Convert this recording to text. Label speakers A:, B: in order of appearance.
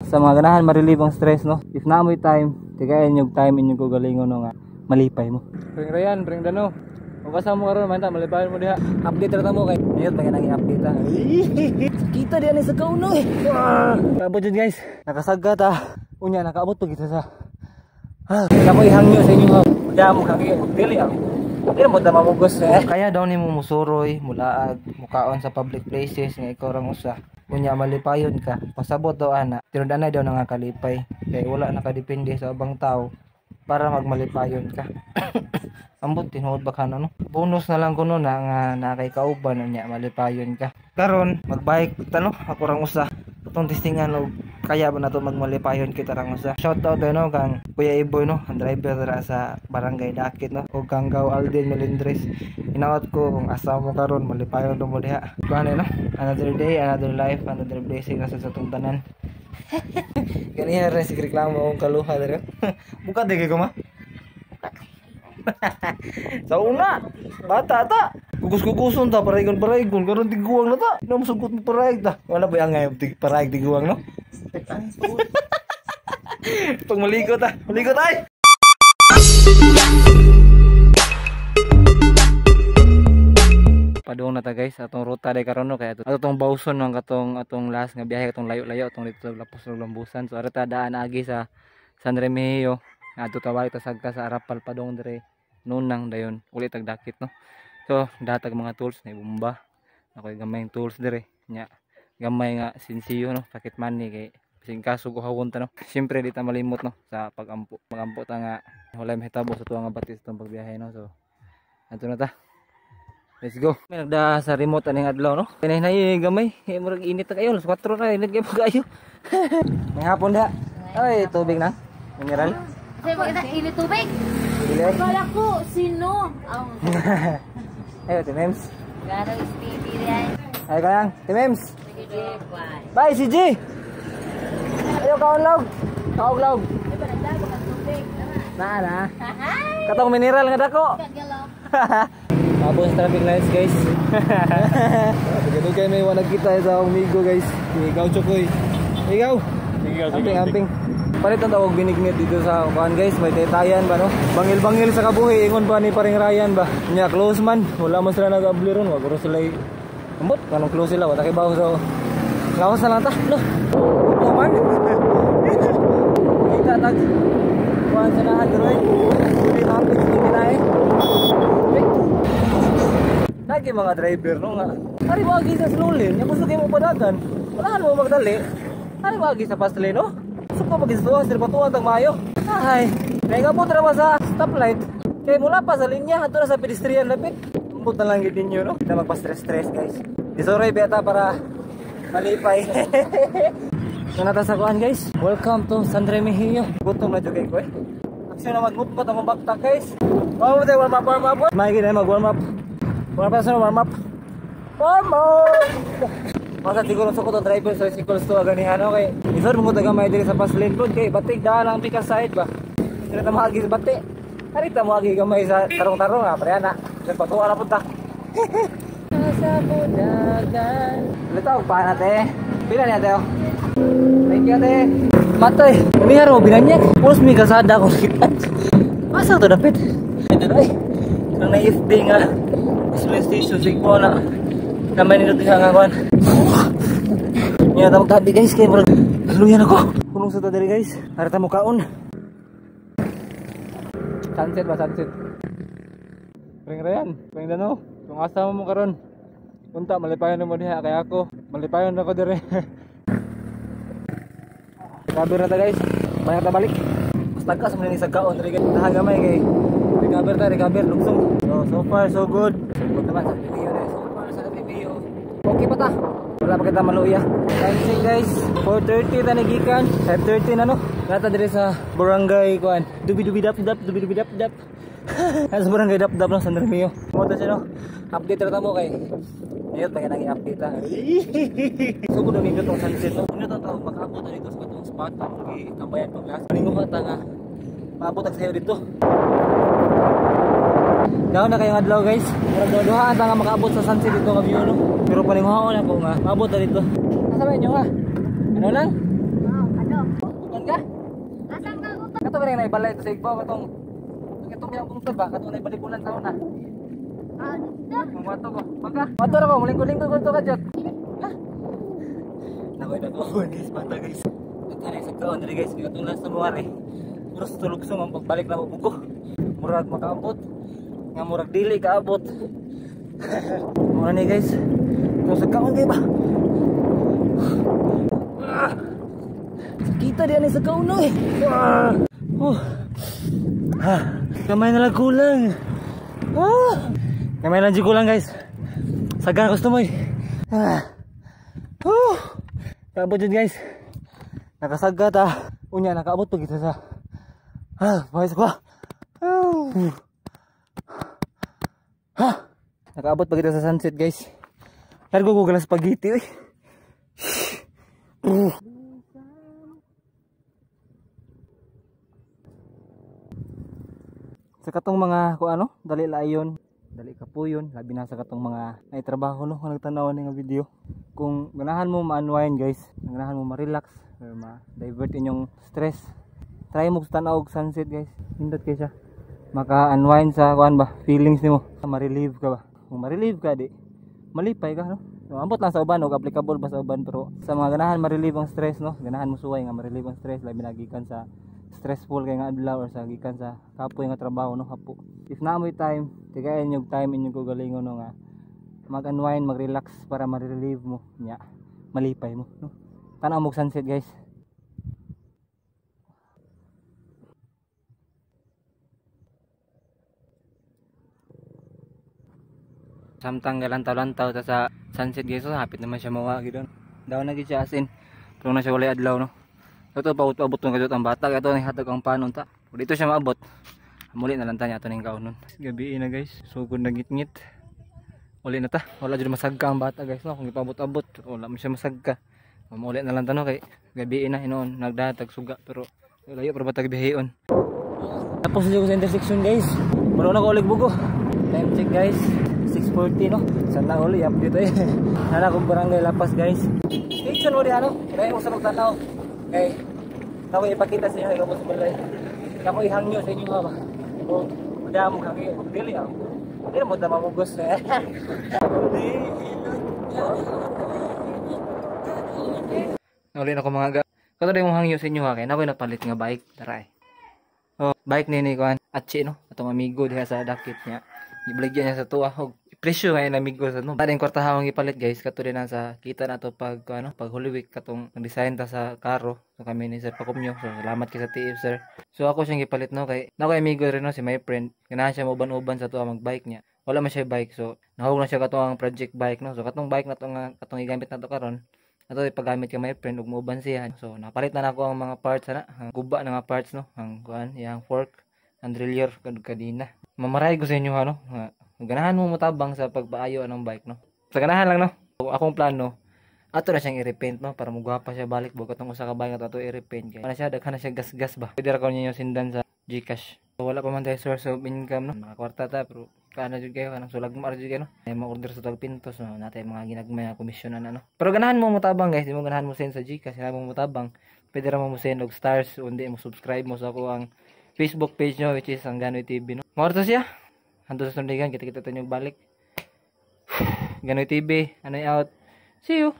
A: Sa mga ganahan ma-relieve ang stress, no. If naa mo'y time, tigayan yung time inyong kaugalingon, no, nga malipay mo. Bring Ryan, bring Dano. Kung kasama mo karon, manta malipayon mo diha. Update ra ta mo kay niyot pa kanang i-update ta. Kita diha ni sa kauno eh. Kaabot jud, guys. Nakasagga ta. Unya nakaabot pag kita sa. Ah, ko ihangyo sa inyo ha. Damo kami dili ah. Dili mo ta mamugos eh.
B: Kaya daw nimo musuroy, mulaag, mukaon sa public places nga ikaw rang usa. Unya malipayon ka. Pasabot daw ana. Tinud-anay daw nga kalipay. Kay wala nakadepende sa ubang tao para magmalipayon ka. Ambot tinuod ba ka no? Bonus na lang kuno na nga naa kay kauban, unya malipayon ka. Karon magbike ta, no, ako rang usa. Atong testingan og kaya ba nato magmalipayon kita rang usa. Shout out no kang Kuya Iboy, no, ang driver dira sa Barangay Dakit, no, ug kang Gaw Alden Melendres. Hinaot ko kung asa mo karon, malipayon do mo diha. Kuan no? Another day, another life, another blessing na sa atong tanan. Ganiha rin si reklamo akong kaluha dira. Bukat di kay ko ma. Sa una, bata ta. Kugus-kuguson ta, paraygon paraygon, karon tiguang na ta. Na musugot mo parayg ta. Wala ba ang ngayon parayg tiguang, no? Pag maligo ta, maligo ta ay.
A: Padung na ta, guys, atong ruta day karon, no, kay ato atong bawson ng katong atong last nga biyahe, katong layo-layo atong dito sa Lapos ug Lambusan. So ara ta daan agi sa San Remigio. Adto ta balik ta sagka sa Arapal padung dire Nunang, dayon uli tag Dakit, no. So datag mga tools na bomba. Ako'y gamay tools dire nya, gamay nga sinsiyo, no, pocket money kay bising kaso guhawon ta, no. Siyempre di ta malimot, no, sa pagampo. Magampo ta nga walay mahitabo sa tuwa nga batis itong pagbiyahe, no. So adto na ta. Let's go. May nagda sa remote aning adlaw, no. Pinay na gamay. Eh, murag init na kayo. Alas 4 na init kayo pag-ayo. May hapon da. Ay, tubig na. Mineral.
C: Sabi mo, init tubig.
A: Dili.
C: Kala ko, sino? Oh,
A: Ayo, Timems.
C: Garo is TV yan.
A: Ayo kayang, Timems.
C: Sige, bye.
A: Bye, CG. Ayo kaon log. Kaon log.
C: Ay, ba, nagdaba ka tubig.
A: Na na.
C: Hi!
A: Katong mineral nga dako.
C: Kagalaw.
A: Mabos traffic lights, guys. Dugay may wala kita sa akong migo, guys. Ikaw chokoy. Ikaw. Amping amping. Palit ang tawag binignit dito sa kuan, guys, may taytayan ba, no? Bangil-bangil sa kabuhi ingon ba ni paring Ryan ba. Nya close man, wala man sila nag-abli ron, wa guro sila ambot kanong close sila, wala kay bawo so. Lawas na lang ta. No. Upo man. Kita tag kuan sa nahan diri. Hindi hapit sa kinae. Lagi mga driver, no, nga. Ari mo agi sa slow lane, nya gusto kay mo padagan. Wala mo magdali. Ari mo agi sa fast lane, no? Gusto ko mag-isbuhan, sila patuan tang maayo. Ay, naingabot ra ba sa stoplight. Kay mula pa sa linya, ato na sa pedestrian lapit. Ambot na lang gid ninyo, no? Kita magpa-stress-stress, guys. Isuroy beta para malipay. So nata sa kuan, guys. Welcome to San Remigio. Gutom na jud kay ko eh. Aksyon na magmutmot ang bakta, guys. Warm up, warm up, warm up. May gid mag warm up. Warm up, warm up. Warm up. Masa siguro sa ko driver sa tricycles to ganihan, okay. Isod mo taga may diri sa fast lane pod kay batik daan ang pika side ba. Dili ta maagi sa bati. Ari ta moagi gamay sa tarong-tarong ha, pre ana. Sa patuwa na punta. Sa budagan. Litaw pa na te. Pila niya te? Thank you, ate. Matay. Ganihan mo binanyak. Pulos mi kalsada ko kita. Asa to dapit? Ito ay. Nang na FB nga. Gasoline station sigmo na. Kamay nindot diha nga kuan. Nya tamo tabi, guys, kay murag haluyan ako. Punong sa ta diri, guys. Ara ta mo kaon. Sunset ba, sunset. Ring Ryan, ring Dano. Kung asa mo karon. Unta malipayon mo diha kay ako. Malipayon ako diri. Recover na ta, guys. Bayar ta balik. Mas tagkas man ni sa kaon diri, guys. Tahan gamay kay recover ta, recover lugsong. So so far so good. So good naman sa review na. So far sa review. Okay pa ta. Wala pa kita maluya. Time check, guys. 4:30 ta nagikan. 5:30 na, no. Nata diri sa barangay kuan. Dubi dubi dap dap, dubi dubi dap dap. Nasa barangay dap dap lang San Remigio. Mo ta siya, no. Update ra ta mo kay Ayot pa kanang i-update ta. So kuno nindot tong sunset, no. Nindot ang tawag makaabot na dito sa katong spot ang gitambayan pag last. Paninguha ta nga maabot ang sayo dito. Down na kayong adlaw, guys. Murag duha ta nga makaabot sa sunset dito nga view, no. Pero paninguhaon ako nga maabot na dito. Asa ba inyo ha? Ano lang?
C: Oh, ano?
A: Kato kanang naibalay sa igbaw katong katong yang bungtod ba katong naibalibulan sa una.
C: Ah, dito.
A: Mumato ko. Baka. Mato ra ko, mulingkod-lingkod ko to ka jot. Nakoy nag-uwan guys, bata guys. At ano sa kaon diri guys, katong last na muwari. Puros tulugsong ang pagbalik na bugo. Murag makaabot. Nga murag dili kaabot. Mura ni guys. Kung sa kaon kay ba. Sakita di ani sa kaon eh. Oh. Ha, kamay na lang kulang. Ah. Kamay lang kulang guys. Sagan gusto mo eh. Ah. Oh. Kaabot yun guys. Nakasagat ah. Unya nakaabot pag kita sa. Ah, pawis ko. Oh. Ha. Nakaabot pag kita sa sunset guys. Largo ko galas spaghetti eh. Sa katong mga kung ano, dali layon, dali kapuyon, labi na sa katong mga naitrabaho no, kung nagtanaw ni nga video. Kung ganahan mo ma-unwind guys, ganahan mo ma-relax or ma-divert inyong stress, try mo tanaw og sunset guys. Nindot kay siya. Maka-unwind sa kuan ba, feelings nimo, ma-relieve ka ba. Kung ma-relieve ka di, malipay ka no. So, ambot lang sa uban og applicable ba sa uban, pero sa mga ganahan ma-relieve ang stress no, ganahan mo suway nga ma-relieve ang stress labi na gikan sa stressful kay nga adlaw or sa gikan sa kapoy nga trabaho no, hapo. If naa moy time, tigayon yung time inyong kaugalingon no nga mag-unwind, mag-relax para ma-relieve mo nya, malipay mo no. Tan-aw mo sunset guys. Samtang galantaw-lantaw ta sa sunset guys, so hapit naman siya mawa gid. Daw na gid siya as in. Pero na siya walay adlaw no. Ito paabot-abot tong kadot ang bata ato ni hatag ang panon ta. Kung dito siya maabot, muli na lang ta niya ato ning kaunon. Gabi na guys, sugod na ngit-ngit. Uli na ta. Wala jud masagka ang bata guys no, kung ipaabot-abot wala man siya masagka. Muli na lang ta no kay gabi na hinuon nagdatag suga pero layo pero batag bihion. Tapos na ko sa intersection guys. Mura na ko ulig bugo. Time check guys, 6:40 no. Sana uli update eh. Nana kong barangay Lapas guys. Station mo di ano? Kaya mo sa magtanaw. Okay. Ako ipakita sa inyo ikaw sa balay. Ako ihangyo sa inyo ba. O damo kami dili ah. Dili mo ta mamugos eh. Uli na ko mga ga. Kato mong hangyo sa inyo ha kay nakoy napalit nga bike tara eh. Oh, bike ni kuan Atchi no, atong amigo diha sa dakit niya. Gibaligya niya sa tuwa og presyo nga amigo sa no. Padeng kwartahang gipalit guys kato din sa kita na to pag ano, pag Holy Week katong design ta sa karo. So kami ni Sir Pakumyo. So salamat kay sa TF sir. So ako siyang gipalit no kay nakoy amigo rin no si my friend. Ganahan siya moban-uban sa tuwa magbike niya. Wala man siya bike so nahog na siya katong project bike no. So katong bike na to nga katong gigamit na to karon. Ato ipagamit kay my friend ug mooban siya. So napalit na nako ang mga parts ana, ang guba na nga parts no, ang kuan, iyang fork, ang driller kad kadina. Mamaray ko sa inyo ano, ganahan mo motabang sa pagpaayo anong bike no. Sa ganahan lang no. Akong plano ato na siyang i-repaint no para mugwapa siya balik bug atong usa ka bike ato i-repaint kay ana siya daghan na siya gas-gas ba. Pwede ra ko ninyo sindan sa GCash. So, wala pa man tayo source of income no. Makakwarta ta pero kana jud kayo kanang sulagmar jud kayo no. Ay mo-order sa tag pintos no, natay mga ginagmay nga komisyonan ano. Pero ganahan mo motabang guys, di mo ganahan mo send sa GCash, ganahan mo motabang. Pwede ra mo send og stars, undi mo subscribe mo sa ako ang Facebook page nyo which is ang Ganoy TV no. Mao to siya. Hanto sa sundigan, kita-kita tayo balik. Ganoy TV, anoy out. See you.